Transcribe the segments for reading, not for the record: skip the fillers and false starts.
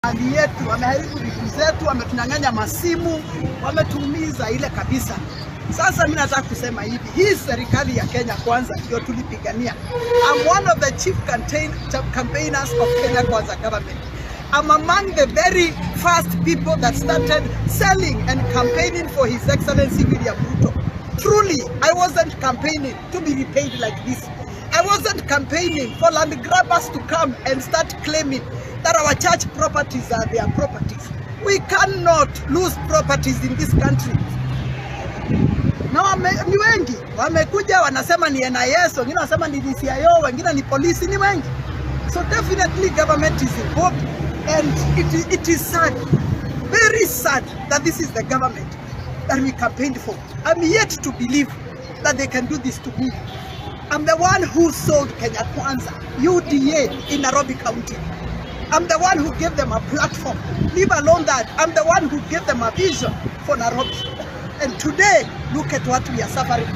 Mali yetu, wameharibu vitu zetu, wametunyang'anya masimu, wametuumiza ile kabisa. Sasa mimi nataka kusema hivi, hii serikali ya Kenya Kwanza ndio tulipigania. I'm one of the chief campaigners of Kenya Kwanza government. I'm among the very first people that started selling and campaigning for His Excellency William Ruto. Truly, I wasn't campaigning to be repaid like this. I wasn't campaigning for land grabbers to come and start claiming that our church properties are their properties. We cannot lose properties in this country. Na ni wengi wamekuja wanasema ni NIS, wengine wanasema ni DCIO, wengine ni polisi, ni wengi. So definitely government is involved and it is sad, very sad that this is the government that we campaigned for. I'm yet to believe that they can do this to me. I'm the one who sold Kenya Kwanza, UDA in Nairobi County. I'm the one who gave them a platform. Leave alone that, I'm the one who gave them a vision for Nairobi. And today, look at what we are suffering.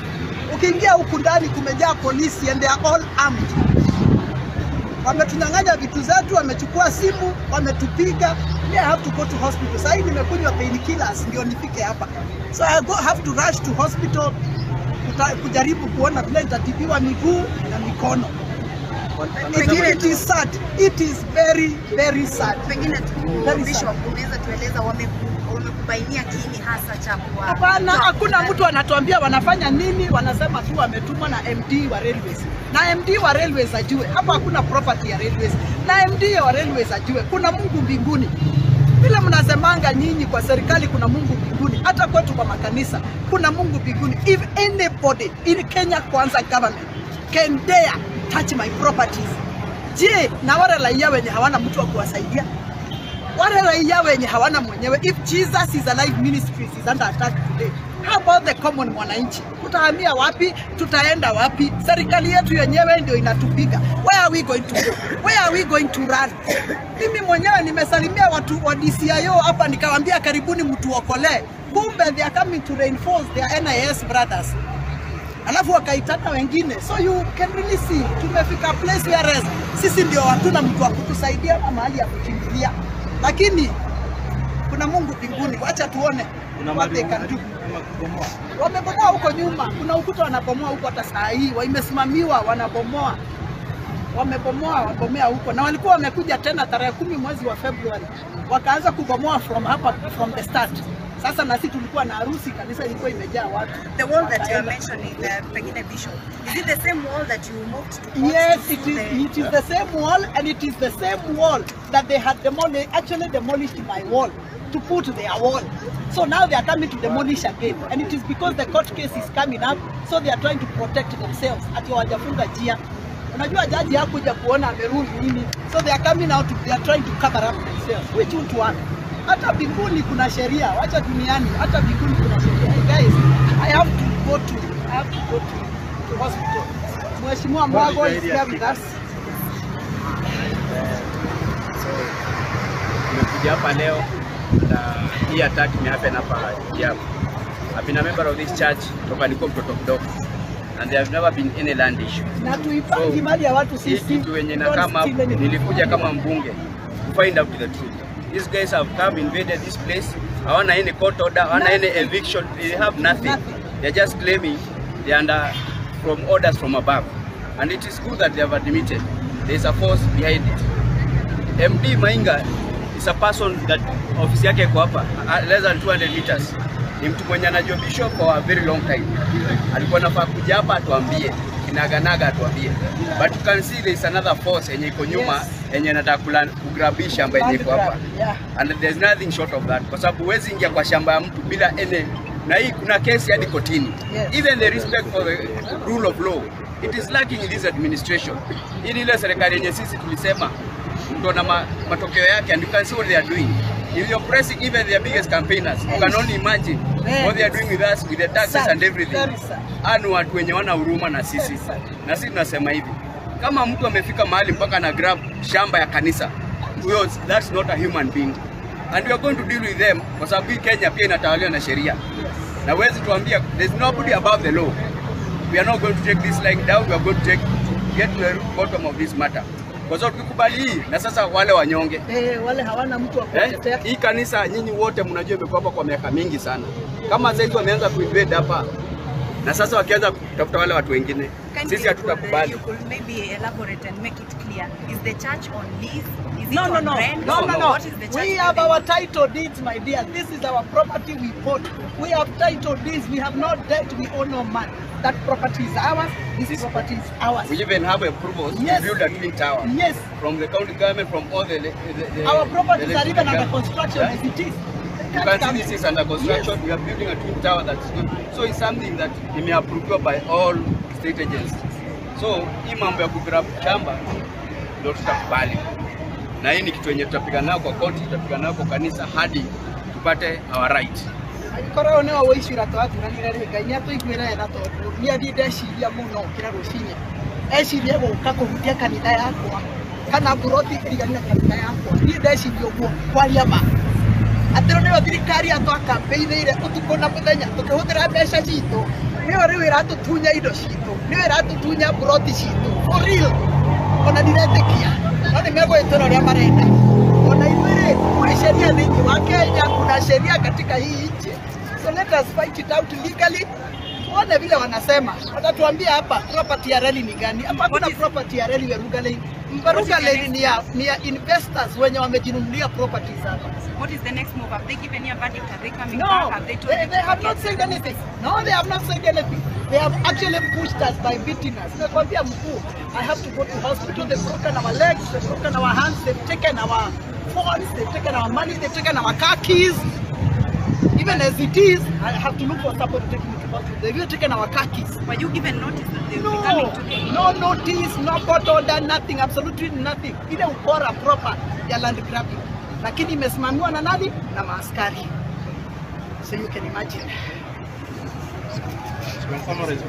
Ukiingia huku ndani kumejaa polisi and they are all armed. Wametunyang'anya vitu zetu, wamechukua simu, wametupiga. Me, I have to go to hospital. Sasa hivi nimekunywa painkillers ndio nifike hapa. So I have to rush to hospital kujaribu kuona vile nitatibiwa miguu na mikono. It is sad. It is very, very sad. Pengine tu Bishop, unaweza tueleza wamekubainia kiini hasa cha kuwa? Hapana, hakuna mtu anatuambia wanafanya nini, wanasema tu wametumwa na MD wa Railways. Na MD wa Railways ajue, hapa hakuna property ya Railways. Na MD wa Railways ajue, kuna Mungu mbinguni. Vile mnasemanga nyinyi kwa serikali kuna Mungu mbinguni, hata kwetu kwa makanisa kuna Mungu mbinguni. If anybody in Kenya Kwanza government can dare touch my properties, je, na wale raia wenye hawana mtu wa kuwasaidia? Wale raia wenye hawana mwenyewe, if Jesus is Alive Ministries is under attack today, how about the common mwananchi? Tutahamia wapi? Tutaenda wapi? Serikali yetu yenyewe ndio inatupiga. Where are we going to go? Where are we going to run? Mimi mwenyewe nimesalimia watu wa DCIO hapa nikawaambia karibuni mtuokolee. Kumbe they are coming to reinforce their NIS brothers. Alafu wakaitana wengine. So you can really see tumefika place where sisi ndio hatuna mtu wa kutusaidia ama mahali ya kukimbilia. Lakini kuna Mungu mbinguni, wacha tuone what they can do. Wamebomoa huko nyuma, kuna ukuta wanabomoa huko hata saa hii, imesimamiwa wanabomoa. Wamebomoa, wabomea huko. Na walikuwa wamekuja tena tarehe 10 mwezi wa February. Wakaanza kubomoa from hapa, from the start. Sasa na sisi tulikuwa na harusi, kanisa ilikuwa imejaa watu. The wall that you are mentioning, pengine Bishop, is it the same wall that you moved to court? Yes, it is. It is the same wall, and it is the same wall that they had actually demolished my wall to put their wall. So now they are coming to demolish again, and it is because the court case is coming up, so they are trying to protect themselves. Ati hawajafunga njia. Unajua jaji hakuja kuona amerule nini, so they are coming out, they are trying to cover up themselves, which won't work. Hata mbinguni kuna sheria, wacha duniani, hata mbinguni kuna sheria. Hey guys, I have to go to hospital. Mheshimiwa Mwago is here with us. So, nimekuja hapa leo na hii attack imehappen hapa Kiambu. I've been a member of this church toka nilikuwa mtoto mdogo. And there have never been any land issue. Na tuipangi mali ya watu sisi. Kitu wenye na kama nilikuja kama mbunge to find out the truth. These guys have come, invaded this place. Hawana any court order, hawana any eviction. They have nothing. They're just claiming they are under from orders from above. And it is good that they have admitted there is a force behind it. MD Mainga is a person that office yake iko hapa less than 200 meters. Ni mtu mwenye anajua Bishop for a very long time. Alikuwa anafaa kuja hapa atuambie, kinaganaga atuambie. But you can see there is another force yenye iko nyuma yenye inataka kugrab shamba yenye iko hapa. And there's nothing short of that. Kwa sababu huwezi ingia kwa shamba ya mtu bila any, na hii kuna kesi hadi kotini. Even the respect for the rule of law, it is lacking in this administration. Hii ile serikali yenye sisi tulisema ndio na matokeo yake, and you can see what they are doing. If you're pressing even their biggest campaigners, you can only imagine what they are doing with us, with the taxes and everything. Anu watu wenye wana huruma na sisi. Na sisi tunasema hivi, kama mtu amefika mahali mpaka na grab shamba ya kanisa, that's not a human being. And we are going to deal with them kwa sababu Kenya pia inatawaliwa na sheria. Na huwezi tuambia there's nobody above the law. We are not going to take this line down, we are going to get to the bottom of this matter. Kwa sababu tukikubali hii na sasa wale wanyonge Wale hawana mtu wa kuwatetea. Hii kanisa nyinyi wote mnajua imekuwa hapa kwa miaka mingi sana. Kama sasa hivi wameanza kuinvade hapa na sasa wakianza kutafuta wale watu wengine, Kindly, sisi hatutakubali. You could maybe elaborate and make it clear. Is the church on lease? Is it No, no, on no. rent? No, no, no. What is the church We have doing? our title deeds, my dear. This is our property we bought. We have title deeds. We have no debt. We owe no man. That property is ours. This property is ours. We even have approvals Yes. to build a twin tower. Yes. From the county government, from all the Our properties the are even under government. construction Yeah. as it is. You can see this is under construction. We are building a twin tower that's good. So it's something that imeapproviwa by all state agencies. So hii mambo ya kugrab shamba ndio tutakubali, na hii ni kitu yenye tutapiga nayo kwa koti, tutapiga nayo kwa kanisa hadi tupate our right. Angĩkorwo nĩwe wĩicura twathuranire rĩ, Ngai nĩatũiguĩre tha tondũ niĩ niĩ ndeciria mũno kĩra rũcinĩ ecirie gũka kũhutia kanitha yakwa kana mburoti ĩriganie na kanitha yakwa. Niĩ ndeciria ũguo kwaria ma atĩ rĩu nĩyo thirikari yatwakambeithĩire ũtukũ na mũthenya tũkĩhũthĩra mbeca citũ, nĩyo rĩu ĩratũtunya indo citũ, nĩyo ĩratũtunya mburoti citũ for real. Ona ndiretĩkia no nĩ megũgĩtwĩra ũrĩa marenda. Ona ithuĩ rĩ, kwĩ sheria thĩinĩ wa Kenya, kuna sheria katika hii nchi, so let us fight it out legally. Tuone vile wanasema, watatuambia hapa property ya reli ni gani. Hapa hakuna property ya reli Werugha Lane. Werugha Lane ni ya investors wenye wamejinunulia properties hapa. What is the next move? Have they given you a verdict? Are they coming No, back? Have they told they, you they to have not forget? said anything. No, they have not said anything. They have actually pushed us by beating us. Nakwambia mkuu, I have to go to hospital. They've broken our legs, they've broken our hands, they've taken our phones, they've taken our money, they've taken our car keys. Even as it is, I have to look for somebody to take me to hospital. They've even taken our car keys. Were you given notice that they will be coming No, today? no notice, no court order, nothing, absolutely nothing. Ile ukora proper ya land grabbing, lakini imesimamiwa na nani? Na maaskari. So you can imagine. Summarize.